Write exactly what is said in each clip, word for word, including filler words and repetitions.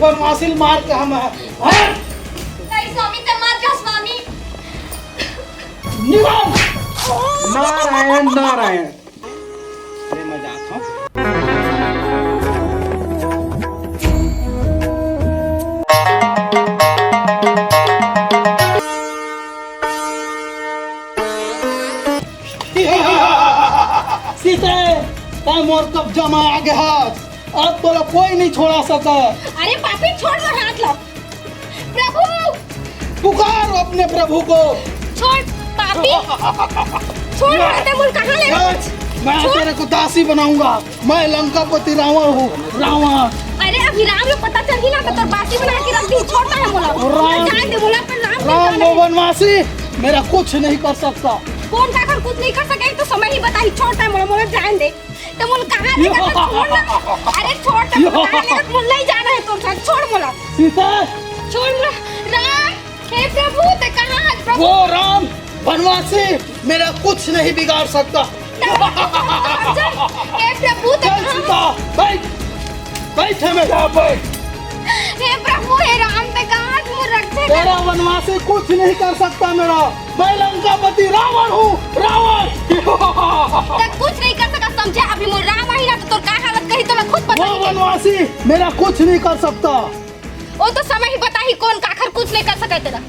वनवासी ल मार के हम हट। नहीं स्वामी, ते मत जा स्वामी। निकल। नारायण, नारायण। अरे, मैं जात हूँ। सीते, तैं मोर कब्जा में आ गे हस। अब तोला कोई नहीं छोड़ा सकता। अरे पापी, छोड़ मोर हाथ ला। प्रभु! पुकार अपने प्रभु को। छोड़ पापी। छोड़, मैं ते मोला कहाँ ले? मैं छोड़। तेरे को दासी बनाऊंगा। मैं लंकापति रावण हूँ, रावण। अरे अभी राम ला पता चलही ना तो तोर दासी बना के रख दिही। छोड़ ना मोला। राम, जाए दे मोला, अपन राम राम। वो वनवासी मेरा कुछ नहीं कर सकता। कोन काकर कुछ नहीं कर सके तो समय ही बताही। छोड़ ना मोला, मोला जाए दे। ते मोला कहाँ लेकर तो छोड़ ना। अरे छोड़ ना, मोला कहाँ लेकर, मोला नहीं जाना है तोर साथ। छोड़ मोला। सीता। छोड़ मोला। राम, हे प्रभु, ते कहाँ है प्रभु? वो राम वनवासी मेरा कुछ नहीं बिगाड़ सकता। हे प्रभु, ते चल कहाँ? सीता, बैठ, बैठ है मेरा, बैठ। हे प्रभु, हे राम, ते कहाँ है? मोर रक्षा कर। तेरा वनवासी कुछ नहीं कर सकता मेरा। मैं लंकापति रावण हूँ, रावण। ते कुछ नहीं कर सका, समझे? अभी मोर राम आही ना, तो तोर का हालत करही, तोला खुद पता वो नहीं। वनवासी मेरा कुछ नहीं कर सकता। वो तो समय ही बताही, कोन काकर कुछ नहीं कर सके तेला।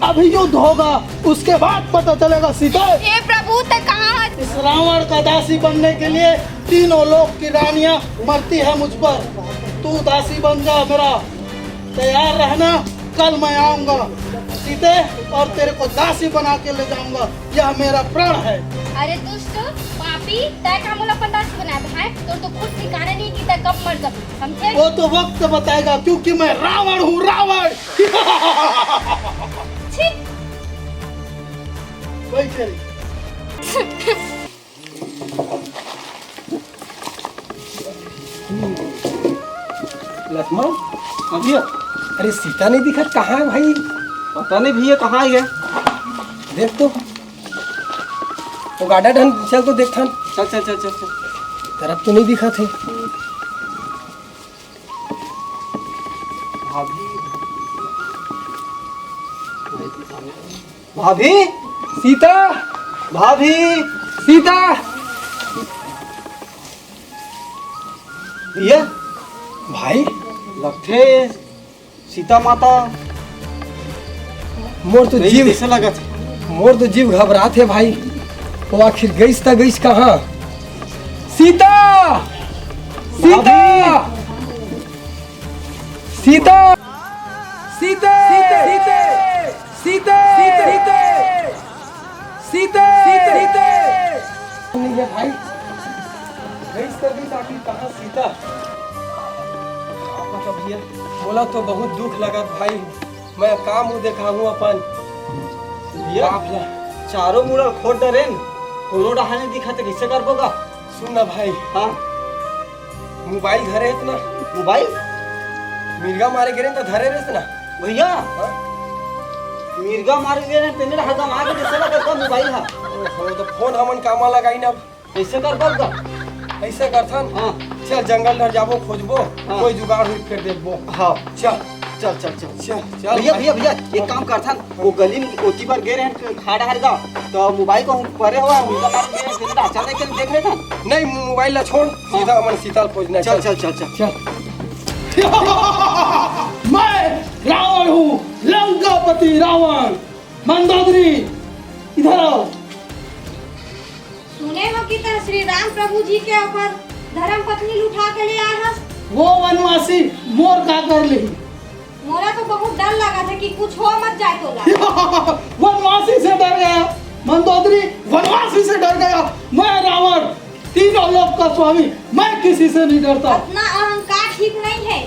अभी युद्ध होगा, उसके बाद पता चलेगा सीता। हे प्रभु, ते कहाँ है? इस रावण का दासी बनने के लिए तीनों लोक की रानियां मरती है मुझ पर। तू दासी बन जा मेरा। तैयार रहना, कल मैं आऊंगा सीते, और तेरे को दासी बना के ले जाऊंगा। यह मेरा प्रण है। अरे दुष्ट, पापी, तै का मोला अपन दासी बनाए भाई? तोर तो खुद ठिकाना नहीं कि तै कब मर जाबे, समझे? वो तो वक्त बताएगा, क्योंकि मैं रावण हूँ, रावण। छी! वही तेरी। लक्ष्मण, हाँ भैया। अरे सीता नहीं दिखत, कहाँ है भाई? पता नहीं भैया, कहाँ है? देख तो, वो गाड़ा ढन चल तो देखथन। चल, चल, चल, चल, चल। तरफ तो नहीं दिखत है। भाभी, भाभी, सीता, भाभी, सीता। भैया, भाई, लगथे सीता माता। मोर तो नहीं, जीव, कैसे लगत? मोर तो जीव घबरात है भाई। वो आखिर गईस त गईस कहाँ? सीता! सीता! भाभी! सीता! सीते! सीते! सीते! सीते! सीते! सीते! सीते! नहीं है भाई। गईस त गईस, आखिर कहाँ सीता? मोला तो बहुत दुख लगत भाई। मैं का मुँह देखाहूँ अपन। भैया, बाप ला। चारों मुड़ा खोद डरेन, कोनो डहार नहीं दिखत, कैसे करबो गा? सुन ना भाई। हाँ। मोबाइल धरे हस ना? मोबाइल? मिर्गा मारे गे रहेन त धरे रहेस ना? भैया, हाँ? मिर्गा मारे गे रहेन, तेने हरदम आगे जैसे लगा था मोबाइल हा। ओहो, तो फोन हमन कामा लगाई ना। ऐसे कर बात कर। ऐसे करथन। हाँ। चल, जंगल डहर जाबो, खोजबो, हाँ। कोई जुगाड़ होई, फिर देखबो। हाँ। चल। चल, चल, चल। चल, चल भैया, भाई। भैया, भैया, एक काम करथन, वो गली में ओती बार गे रहेन, खा डहर गा, तो मोबाइल को परे हुआ, उनका मार गे रहेन, चल देख के देख लेथन। नहीं, मोबाइल ला छोड़, हाँ। सीधा हमन सीता ल खोजना है। चल, चल, चल, चल। चल। मैं रावण हूँ, लंकापति रावण। मंदोदरी, इधर आओ। सुने हो कि तैं श्री राम प्रभु जी के अपन धर्म पत्नी ल उठा के ले आए हस। वो वनवासी मोर का कर लेही? मोला तो बहुत डर लगथे कि कुछ हो मत जाए तोला। वनवासी से डर गया, मंदोदरी वनवासी से डर गया। मैं रावण, तीनों लोक का स्वामी, मैं किसी से नहीं डरता। अतना अहंकार ठीक नहीं है।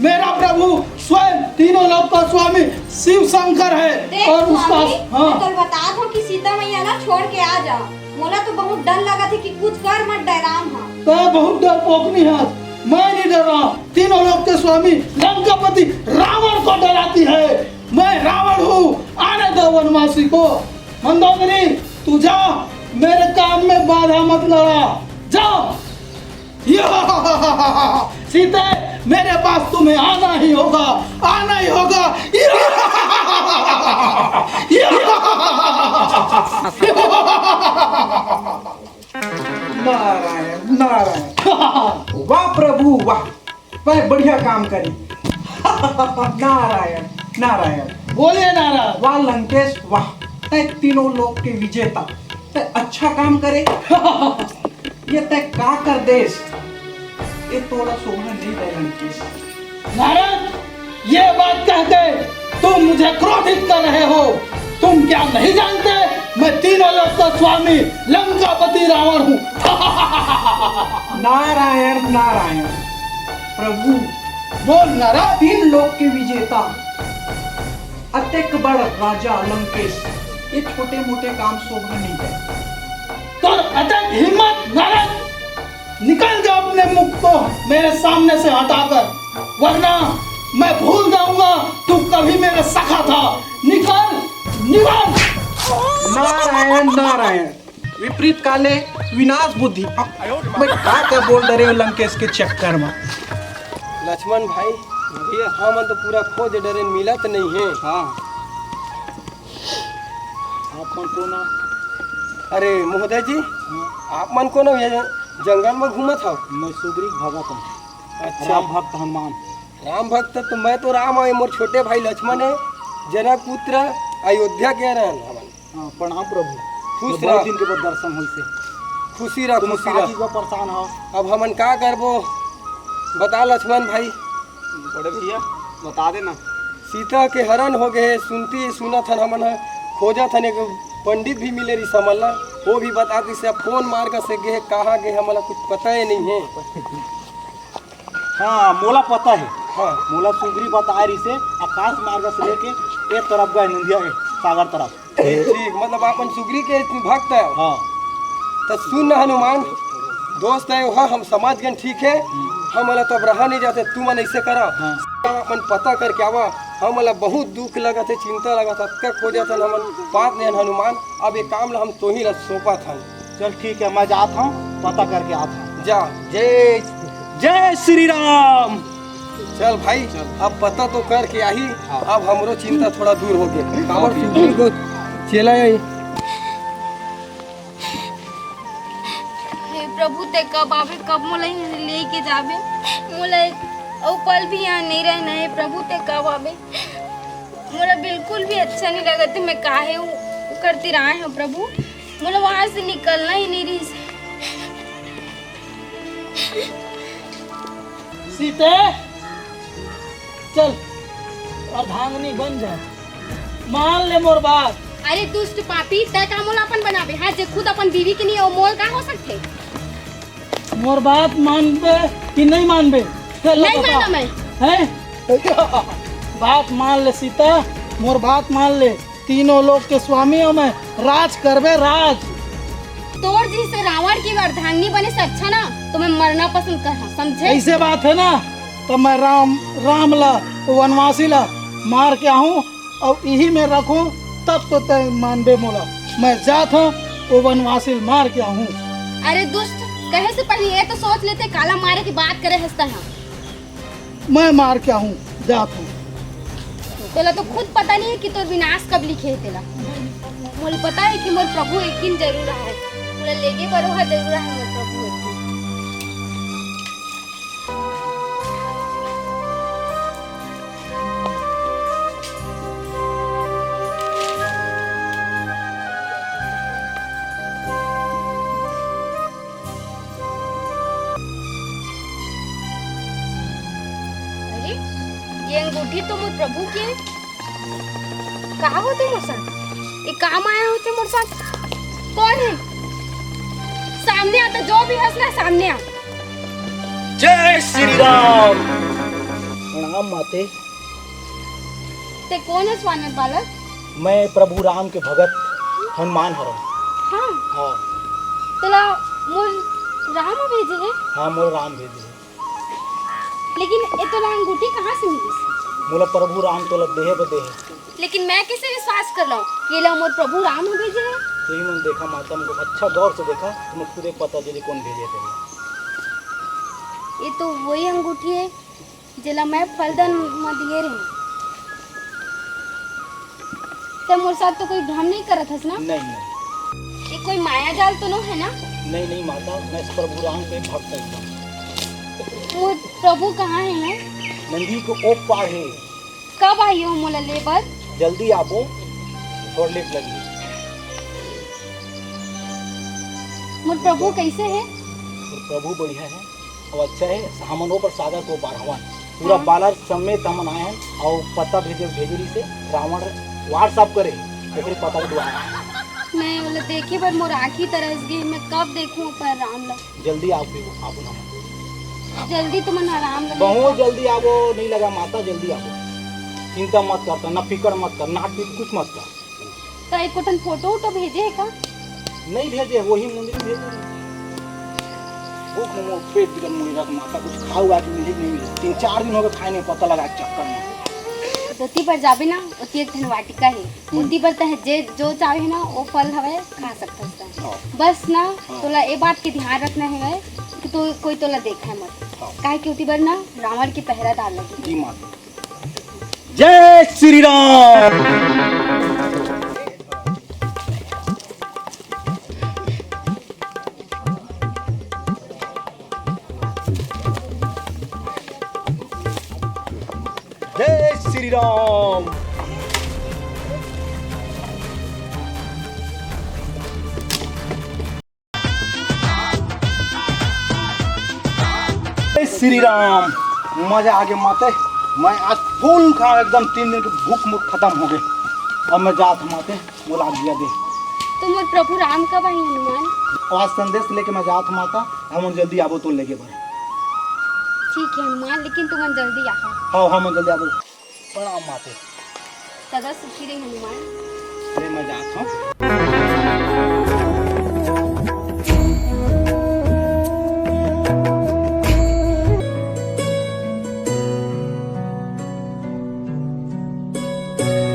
मेरा प्रभु स्वयं तीनों लोक का स्वामी शिव शंकर है। देख और उसका स्वामी, हाँ। मैं तोला बतात हूँ कि सीता मैया ला छोड़ के आ जा। मोला तो बहुत डर लगथे कि कुछ कर मत डराम हा। तैं बहुत डरपोकनी हस, मैं नहीं डर रहा। तीनों लोक के स्वामी लंकापति रावण को डराती है। मैं रावण हूँ, आने दो वनवासी को। मंदोदरी, तू जा, मेरे काम में बाधा मत लड़ा, जा। या! सीते, मेरे पास तुम्हें आना ही होगा, आना ही होगा। नारायण, नारायण। वाह प्रभु, वाह। वह बढ़िया काम करी। नारायण, नारायण। बोले नारायण। वाह लंकेश, वाह। तै तीनों लोक के विजेता। तै अच्छा काम करे। ये तै का कर देस? ये तोला शोभा नहीं दे लंकेश। नारद, ये बात कहके तुम मुझे क्रोधित कर रहे हो। तुम क्या नहीं जानते, मैं तीनों लोक का स्वामी लंकापति रावण हूँ। नारायण, नारायण। प्रभु, बोल नारद। तीन लोक के विजेता, अतेक बड़ राजा लंकेश, ये छोटे मोटे काम शोभा नहीं दे। तोर अतेक हिम्मत नारद, निकल जा अपने मुख को मेरे सामने से हटाकर, वरना मैं भूल जाऊंगा तू कभी मेरा सखा था। निकल, निकल। नारायण, नारायण। विपरीत काले विनाश बुद्धि। मैं का का बोल डरे हूँ लंकेश के चक्कर में। लक्ष्मण भाई, भैया, हमन तो पूरा खोज डरे, मिलत नहीं है। हाँ। आप मन कोन हो? अरे महोदय जी, हाँ। आप मन कोन हो? ये जंगल में घूमत हव? मैं सुग्रीव भगत हूँ। अच्छा। राम भक्त हनुमान। राम भक्त तो मैं तो राम हूँ, मोर छोटे भाई लक्ष्मण है, जनक पुत्र, अयोध्या के रहन हमन। हाँ, प्रणाम प्रभु। खुश मैं रह। बहुत दिन के बाद दर्शन होइस हे। खुशी रह, तुम खुशी का रह। चीज बर परेशान हो? अब हमन का करबो, बता लक्ष्मण भाई। बड़े भैया, बता देना। सीता के हरण हो गए, सुनती सुनत हन हमन ह, खोजत हन, एक पंडित भी मिले रहिस हमन ला, वो भी बता दिस, अब कौन मार्ग से गए, कहाँ गए, हमन ला कुछ पता ही नहीं है। हाँ, मोला पता है। हाँ। मोला सुग्रीव बताए रहिस हे, आकाश मार्ग से लेके ए तरफ गए, नंदिया के सागर तरफ। ठीक, मतलब आप मन सुग्रीव के भक्त है। हाँ। तो सुन ना हनुमान, दोस्त है वहाँ, हम समझ गए, ठीक है, हमन ला तो अब रहा नहीं जाते, तुमन ऐसे करा। हाँ। अपन पता करके आवा, हमन ला बहुत दुख लगत है, चिंता लगत है, अतका खोजत हन हमन, पात नहीं हन हनुमान, अब ये काम ला हम तोही ला सौंपत हन। चल ठीक है, मैं जात हूँ, पता करके आत हूँ। जा। जय, जय श्री राम। चल भाई, चल। अब पता तो करके आही, हाँ। अब हमरो चिंता थोड़ा दूर हो गया। काबर हाँ। सुग्रीव के चेला है। हे प्रभु, ते कब आबे, कब मोला यहाँ से लेके जाबे? मोला एक अउ पल भी यहाँ नहीं रहना है प्रभु, ते कब आबे? मोला बिल्कुल भी अच्छा नहीं लगत है, मैं काहे उ-, उकर तीर आए हूँ प्रभु, मोला वहाँ से निकलना ही नहीं रहिस। सीते, चल, अर्धांगिनी बन जा, मान ले मोर बात। अरे दुष्ट पापी, तै का मोला अपन बनाबे? हाँ, जे खुद अपन बीवी के नहीं, ओ मोर का हो सकथे? मोर बात मानबे कि नहीं मानबे? चल, नहीं बता। मानों मैं। हैं? बात मान ले सीता, मोर बात मान ले। तीनों लोक के स्वामी हूँ मैं, राज करबे राज। तोर जइसे रावण के अर्धांगिनी बने से अच्छा ना, तो मैं मरना पसंद करहूँ, समझे? ऐसे बात है ना, तो मैं राम, राम ला, वनवासी ला मार के आहूँ, अउ इही में रखहूँ, तब तो तै मानबे मोला। मैं जात हूँ, वो वनवासी ला मार के आहूँ। अरे दुष्ट, कहे से पहले ये तो सोच लेते, काला मारे की बात करे हंसता है। मैं मार के आहूँ, जात हूँ। तोला तो खुद पता नहीं है कि तोर विनाश कब लिखे है तेला। मोला पता है कि मोर प्रभु एक दिन जरूर आए, मोला लेगे बर ओहा जरूर आए मोर प्रभु एक दिन। अरे, ये अंगूठी तो मोर प्रभु के। का होथे मोर साथ? ये काम आया होथे मोर साथ? कौन है? सामने आ, तो जो भी हंस रहा है, सामने आ। जय श्री राम। प्रणाम माते। ते कौन है स्वानर बालक? मैं प्रभु राम के भगत हनुमान हरम। हाँ। हाँ। तोला मोर राम भेजे है? हाँ, मोर राम भेजे है। लेकिन ये तोला अंगूठी कहाँ से मिलिस? मोला प्रभु राम तोला देहे बर देहे। लेकिन मैं कैसे विश्वास कर लूँ कि ये ला मोर प्रभु राम ही भेजे है? तुही मन देखा माता, मोला अच्छा गौर से देखा, तुमन खुदे पता चली कौन भेजे है। ये तो वही अंगूठी है जेला मैं फलदन म दिए रहेंव। ते मोर साथ तो कोई भ्रम नहीं करत हस ना? नहीं, नहीं। ये कोई माया जाल तो नो है ना? नहीं, नहीं माता, मैं प्रभु राम के भक्त हूँ। मोर प्रभु कहाँ है मैं? नंदी को ओप पार है। कब आही हो मोला ले बर? जल्दी आबो, थोड़ा लेट लगही। मोर प्रभु कैसे है? मोर प्रभु बढ़िया है। अउ अच्छा हे, हमन ओ प्रसादा को बारहवाँ पूरा हाँ। बालर समेत हमन आए हन, अउ पता भेजे, भेजे रहिसे, रावण WhatsApp करे, ओकरे पता के दुआरा। मैं ओला देखे बर मोर आँखी तरस गे, मैं कब देखूं अपन राम ला? जल्दी आओ, फिर आप ना। जल्दी तुमन आराम ला। बहुत जल्दी आबो, नहीं लगा माता, जल्दी आबो। चिंता मत कर, ना फिकर मत कर, ना पीट कुछ मत कर। त एको ठन फोटो उटो भेजे हे का? नहीं भेजे, वही मुंदरी भेजे। भूख में मोर पेट बिगड़ मुड़ी रहा, माता कुछ खाऊ आज मिले कि नहीं मिले। तीन चार दिन हो गए खाए नहीं, पता लगा चक्कर में। ओती पर जाबे ना, ओती एक ठन वाटिका हे। हम्म। ओती पर तह जे जो चाहे ना, वो फल हवे, खा सकथस तह। हाँ। बस ना, हाँ। तोला ए बात के ध्यान रखना हे कि तो कोई तोला देखा मत। हाँ। काहे कि ओती बर ना रावण के पहरादार लगे। जी माता। जय श्री राम। जय श्री राम। जय श्री राम। मजा आ गया माते, मैं आज फुल खा, एकदम तीन दिन की भूख मुख खत्म हो गई। अब मैं जात हूँ माते, मोला आज्ञा दे। तो मोर प्रभु राम कब आही हनुमान? आज संदेश लेके मैं जात हूँ माता, हमन जल्दी आबो तो लेके बर। ठीक है हनुमान, लेकिन तुमन जल्दी आहा। हाँ, हमन जल्दी आबो। प्रणाम माते। सदा सुखी रहे हनुमान। अरे मैं जात हूँ।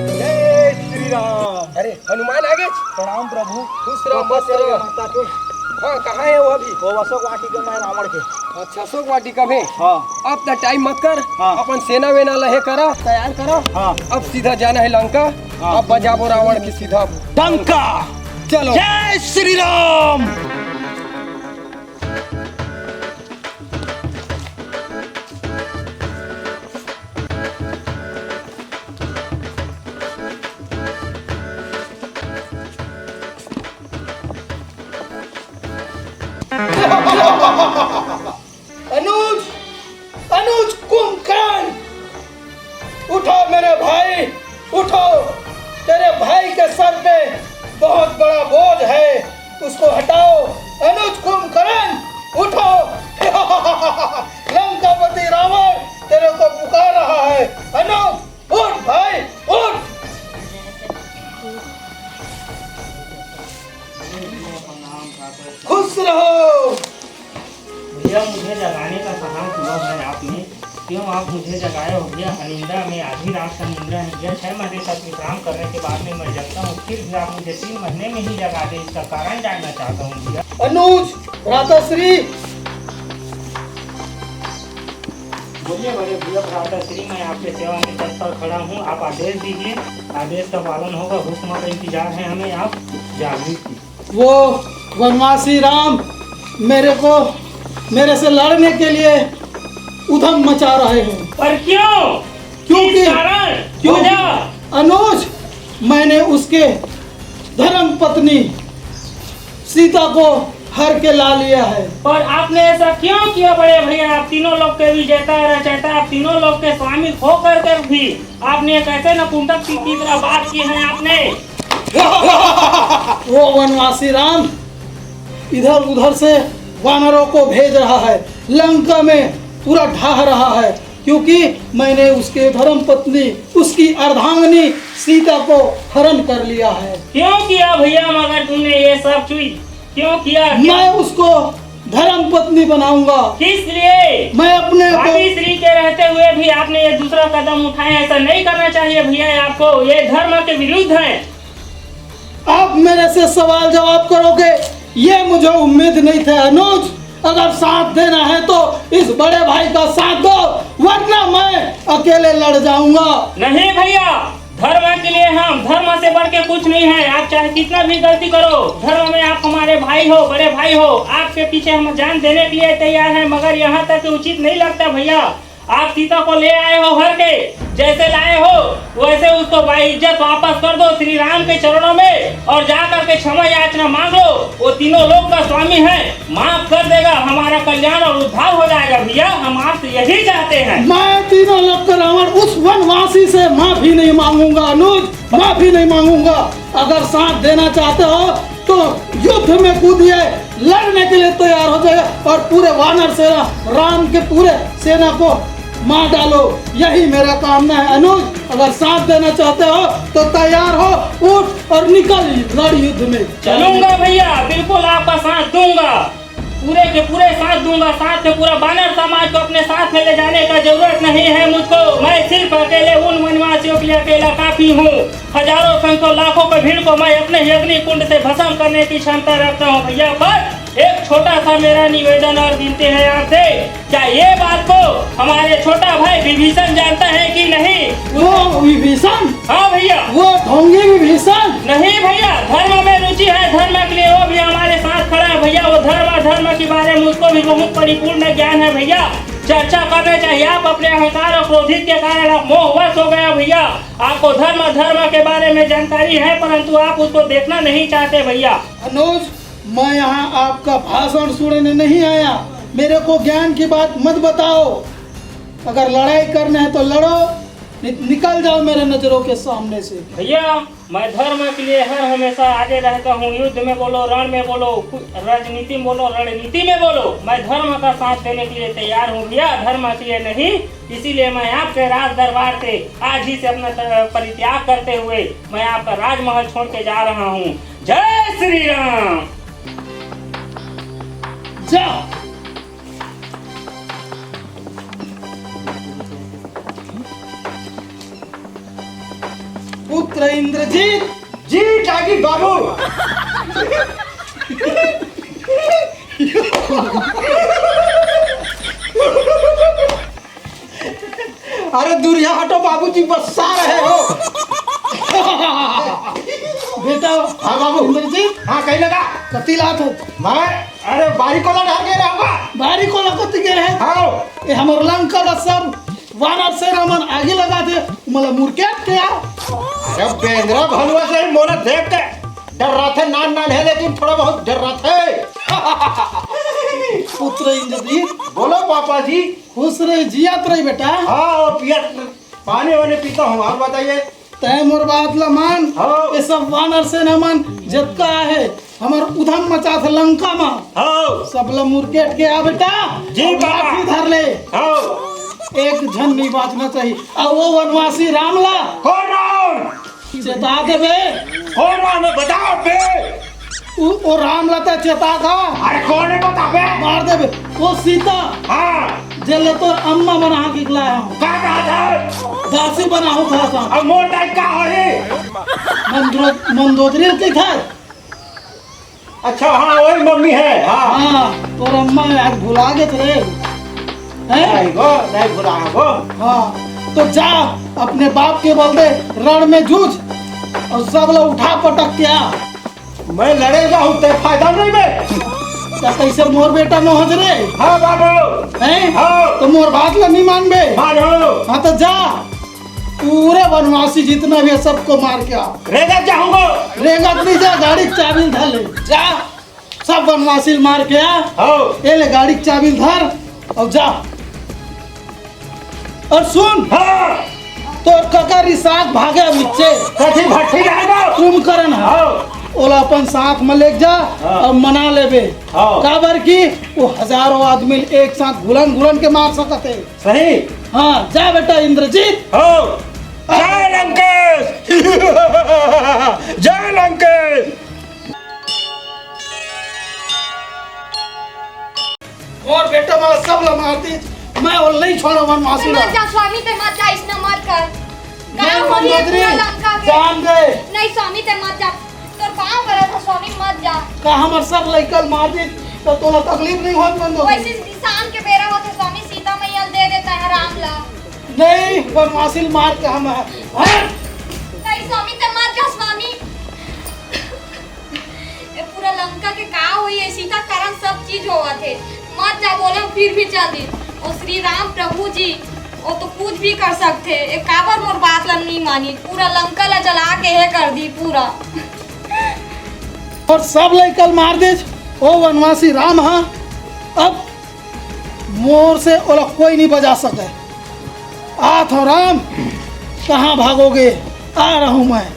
जय श्री राम। अरे हनुमान आ गए। प्रणाम प्रभु। खुश रहो, मस्त रहो। माता के। हाँ, कहाँ है वो अभी? वो अशोक वाटिका में रावण के। अच्छा, अशोक वाटिका में? हाँ। अब तो टाइम मत कर, हाँ। अपन सेना वेना लहे करा, तैयार करा। हाँ। अब सीधा जाना है लंका। हाँ। अब बजाबो रावण की सीधा डंका। चलो। जय श्री राम। अनुज, अनुज कुंभकर्ण, उठो मेरे भाई, उठो। तेरे भाई के सर पे बहुत बड़ा बोझ है, उसको हटाओ। अनुज कुंभकर्ण, उठो। लंकापति रावण तेरे को पुकार रहा है। अनुज, उठ भाई, उठ। खुश रहो। भैया, मुझे जगाने का साहस हुआ है आपने। क्यों आप मुझे जगाए हो भैया? अनिंदा में आधी रात का निंदा है भैया। छह महीने तक विश्राम करने के बाद में मैं जगता हूँ, फिर भी आप मुझे तीन महीने में ही जगा दे, इसका कारण जानना चाहता हूँ भैया। अनुज, भ्राताश्री। बोलिए बड़े भैया, भ्राताश्री, मैं आपके सेवा में तत्पर खड़ा हूँ। आप आदेश दीजिए, आदेश का पालन होगा। हुक्म का इंतजार है हमें, आप जागृत कीजिए। वो वनवासी राम मेरे को, मेरे से लड़ने के लिए उधम मचा रहे हैं। पर क्यों? क्योंकि, किस कारण? क्योंकि वजह? अनुज, मैंने उसके धर्म पत्नी सीता को हर के ला लिया है। पर आपने ऐसा क्यों किया बड़े भैया? आप तीनों लोग के विजेता रचयिता, आप तीनों लोग के स्वामी होकर के भी आपने कैसे नपुंसक की तरह बात की है आपने? वो वनवासी राम इधर उधर से वानरों को भेज रहा है, लंका में पूरा ढाह रहा है, क्योंकि मैंने उसके धर्म पत्नी, उसकी अर्धांगिनी सीता को हरण कर लिया है। क्यों किया भैया मगर तुमने ये सब चीज? क्यों किया? क्या? मैं उसको धर्म पत्नी बनाऊंगा। किस लिए? मैं अपने को भाभी श्री के रहते हुए भी आपने ये दूसरा कदम उठाए, ऐसा नहीं करना चाहिए भैया आपको, ये धर्म के विरुद्ध है। आप मेरे से सवाल जवाब करोगे, ये मुझे उम्मीद नहीं था अनुज। अगर साथ देना है तो इस बड़े भाई का साथ दो, वरना मैं अकेले लड़ जाऊंगा। नहीं भैया, धर्म के लिए हम, धर्म से बढ़ के कुछ नहीं है। आप चाहे कितना भी गलती करो, धर्म में आप हमारे भाई हो, बड़े भाई हो, आपके पीछे हम जान देने के लिए तैयार हैं, मगर यहाँ तक उचित नहीं लगता भैया। आप सीता को ले आए हो हर के, जैसे लाए हो वैसे उसको बाइज्जत वापस कर दो श्री राम के चरणों में, और जा करके क्षमा याचना मांग लो। वो तीनों लोक का स्वामी है, माफ कर देगा, हमारा कल्याण और उद्धार हो जाएगा भैया। हम आपसे यही चाहते हैं। मैं तीनों लोक का रावण उस वनवासी से माफी नहीं मांगूंगा अनुज, माफी नहीं मांगूंगा। अगर साथ देना चाहते हो तो युद्ध में कूदिए, लड़ने के लिए तैयार हो जाए और पूरे वानर सेना, राम के पूरे सेना को मार डालो। यही मेरा कामना है अनुज। अगर साथ देना चाहते हो तो तैयार हो, उठ और निकल रणयुद्ध में। चलूंगा भैया, बिल्कुल आपका साथ दूंगा। पूरे के पूरे साथ दूंगा, साथ में पूरा वानर समाज को अपने साथ में ले जाने का जरूरत नहीं है मुझको। मैं सिर्फ अकेले उन वनवासियों के लिए अकेला काफी हूँ। हजारों, सैकड़ों, लाखों की भीड़ को मैं अपने ही अग्नि कुंड से भस्म करने की क्षमता रखता हूँ भैया। बस एक छोटा सा मेरा निवेदन और विनती है आपसे, क्या ये बात को हमारे छोटा भाई विभीषण जानता है कि नहीं? वो विभीषण? हाँ भैया। वो ढोंगी विभीषण? नहीं भैया, धर्म में रुचि है, धर्म के लिए वो भी हमारे साथ खड़ा है भैया। वो धर्म, धर्म के बारे में उसको भी बहुत परिपूर्ण ज्ञान है भैया। चर्चा करना चाहिए। आप अपने अहंकार और क्रोधित के कारण आप मोहवश हो गए हो भैया। आपको धर्म, धर्म के बारे में जानकारी है, परंतु आप उसको देखना नहीं चाहते भैया। अनुज, मैं यहाँ आपका भाषण सुनने नहीं आया। मेरे को ज्ञान की बात मत बताओ। अगर लड़ाई करना है तो लड़ो, नि-, निकल जाओ मेरे नजरों के सामने से। भैया, मैं धर्म के लिए हर हमेशा आगे रहता हूँ। युद्ध में बोलो, रण में बोलो, कु-, राजनीति में बोलो, रणनीति में बोलो, मैं धर्म का साथ देने के लिए तैयार हूँ भैया, धर्म के लिए नहीं। इसीलिए मैं आपके राज दरबार से आज ही से अपना त-, परित्याग करते हुए मैं आपका राजमहल छोड़ के जा रहा हूँ। जय श्री राम। जा। पुत्र इंद्रजीत। जी टागी बाबू। अरे दूरिया हटो बाबूजी, बस्सा रहे हो। बेटा। हाँ बाबू। इंद्रजीत। हाँ, कहीं लगा। कति लात हो? मैं, अरे बारी कोला डहर गे रहे होगा। बारी कोला कोती गे रहे? हाँ। ये हमर लंका ला सब वानर सेना मन आगी लगा दे, मला मुरकेट के आ। अरे बेंदरा भलुआ से ही मोला देख के डर रहा थे, नान नान है लेकिन थोड़ा बहुत डर रहा थे। पुत्र इंद्रजीत। बोलो पापा जी। खुश रहे, जियात रहे बेटा। हाँ, पिया, पानी वानी पीता हूँ, और बताइए। तय मोर बात ला मान। हाँ। ये सब वानर सेना मन जतका आहे, हमर उधम मचा थे लंका मा। हाँ। सब ला मुरकेट के आ बेटा। जी और बाबा। लाठी धर ले। हाँ। एक झन नहीं बाचना चाहिए। और वो वनवासी राम ला। कौन राम? चेता देबे। कौन राम है? बताओ बे। उ-, ओ राम ला ते चेता था। अरे कौन है बता बे? मार देबे। वो सीता। हाँ। जेल ले तोर अम्मा बना के लाया हूँ। का कहा था? दासी बना हूँ कहा था। अब मोर टाइप का हो रे? मंदो-, मंदोदरी की था। अच्छा, हाँ, वही मम्मी है, हाँ। हाँ, तोर अम्मा आज भुला गे थे। हैं? नहीं गो, नहीं भुला गो। हाँ, तो जा, अपने बाप के बल दे, रण में जूझ और सब लोग उठा पटक के आ। मैं लड़ेगा हूँ, ते फायदा नहीं बे। तो कैसे मोर बेटा मोहज रे? हाँ बाबू। हैं? हाँ। तो मोर बात ला नहीं मानबे? मानो। हाँ, तो जा। पूरे वनवासी जितना भी है, सबको मार के आ। रेंगत जाऊंगा। रेंगत नहीं जा, गाड़ी के चाबी धर ले। जा, सब वनवासी मार के आ। हाँ। ये ले गाड़ी के चाबी धर और जा। और सुन। हाँ। तोर कका रिसात भागे अब इच्चे। कथी भट्टी जाएगा? कुंभकर्ण है। हाँ। ओला अपन साथ में लेके जा हाँ। और मना लेबे। हाँ। काबर कि वो हजारों आदमी एक साथ घुलन घुलन के मार सकत है। सही। हाँ, जा बेटा इंद्रजीत। हो। जय लंकेश। जय लंकेश। मोर बेटा मला सब ला मार दी, मैं वो नहीं छोड़ा वनवासी ला। मत जा स्वामी, ते मत जा, इसने मत कर। नहीं, गाँव होली है मंदोदरी, पूरा लंका के। जान दे। नहीं स्वामी, ते मत जा, तोर पाँव पड़ा था स्वामी, मत जा। का हमर सब लइका ल मार दी, तो तोला तकलीफ नहीं होत मंदोदरी? वैसे बिसाम के बेरा होथे स्वामी, सीता मैया ल दे देता है राम ला। नहीं, वनवासी ल मार के हम है। हाँ? नहीं स्वामी, ते मत जा स्वामी। ये पूरा लंका के का होई, ये सीता कारण सब चीज होवत हे। मत जा बोले, फिर भी चल दी। और श्री राम प्रभु जी, वो तो कुछ भी कर सकते, ये काबर मोर बात ला नहीं मानी, पूरा लंका ला जला के हे कर दी पूरा। और सब लइका ल मार देस, ओ वनवासी राम हा, अब मोर से ओला कोई नहीं बचा सके। आत हूँ राम, कहाँ भागोगे? आ रहा हूँ मैं।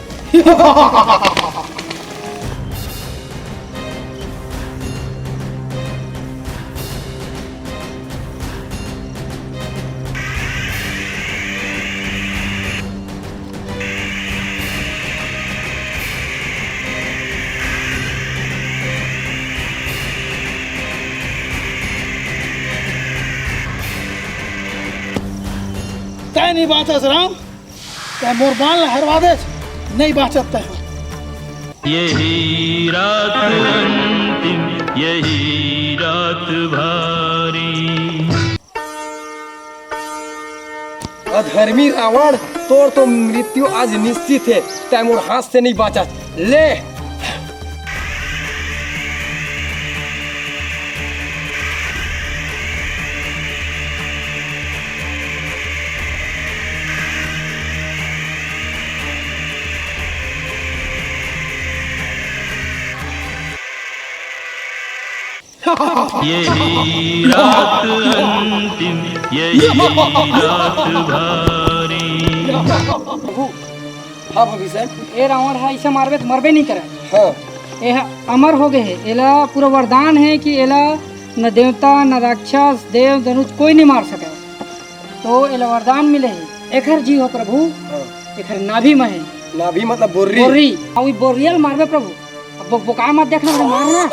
तैं नहीं बाँचस राम, तैं मोर बाण ला हरवा देस, नहीं बाँचत तैं। यही रात अंतिम, यही रात भारी। अधर्मी रावण, तोर तो मृत्यु आज निश्चित हे, तैं मोर हाथ से नहीं बाँचस। ले। यही रात अंतिम, यही रात भारी। प्रभु, हाँ भविष्य। ए रावण हा इसे मारबे त मरबे नहीं करे। हाँ। ए हा अमर हो गए हे। एला पूरा वरदान हे कि एला न देवता, न राक्षस, देव, धनुष कोई नहीं मार सके। तो एला वरदान मिले हे। एखर जी हो प्रभु, हाँ। एखर नाभि में हे। नाभि मतलब बोर्री। बोर्री। अउ ई बोर्रिया ल मारबे प्रभु। अब बोका मत देखना, मारना।